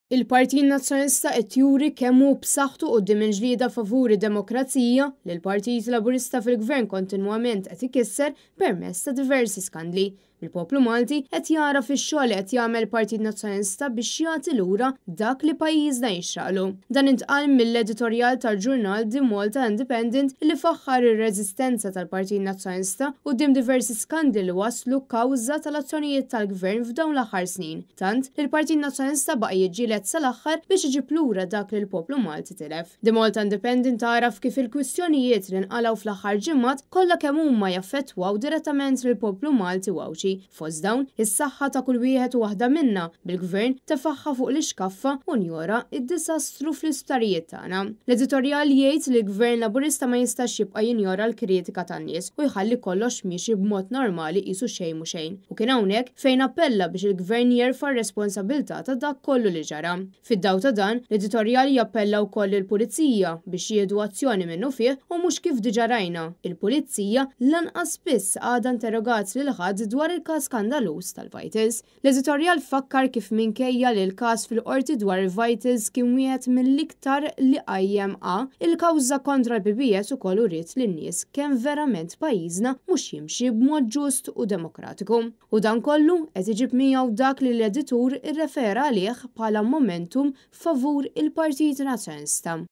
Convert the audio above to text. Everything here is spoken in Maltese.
Il-Partit Nazzjonalista qed juri kemm hu b'saħħtu quddiem il-ġlieda favur id-demokrazija li l-Partit Laburista fil-Gvern kontinwament qed ikisser permezz ta' diversi skandli. Il-poplu Malti qed jara fix-xogħol li qed jagħmel il-Partit Nazzjonalista biex jagħti lura dak li pajjiżna jixraqlu. Dan intqal mill-editorjal tal-ġurnal The Malta Independent li faħħar ir-reżistenza tal-Partit Nazzjonalista quddiem diversi skandli li waslu kawża tal-azzjonijiet tal-Gvern f'dawn l-aħħar snin. Tant li l-Partit Nazzjonalista baqa' jiġġieled sal-aħħar biex iġib lura dak li l-poplu Malti tilef. The Malta Independent tagħraf kif il-kwistjonijiet li nqalgħu fl-aħħar ġimgħat kollha kemm huma jaffettwaw direttament lill-poplu Malti u Għawdxi. Fost dawn, is-saħħa ta' kull wieħed u waħda minna, bil-Gvern tefagħha fuq l-ixkaffa u njora d-diżastru fl-isptarijiet tagħna. L-editorjal jgħid li l-Gvern Laburista ma jistax jibqa' jinjora l-kritika tan-nies u jħalli kollox miexi b'mod normali qisu xejn mhu xejn. U kien hawnhekk fejn appella biex il-Gvern jerfa' r-responsabilità ta' dak kollu li ġara. Fid-dawl ta' dan, l-editorjal jappella wkoll lill-Pulizija biex jieħdu azzjoni minnufih u mhux kif diġà rajna, il-Pulizija lanqas biss għadha interrogat lil ħadd dwar il-każ skandaluż tal-Vitals. L-editorjal fakkar kif minkejja li l-każ fil-Qorti dwar il-Vitals kien wieħed mill-iktar li qajjem għa, il-kawża kontra l-PBS ukoll uriet lin-nies kemm verament pajjiżna mhux jimxi b'mod ġust u demokratiku. U dan kollu qed iġib miegħu dak li l-editur irrefera għalih bħala momentum favur il-Partit Nazzjonalista.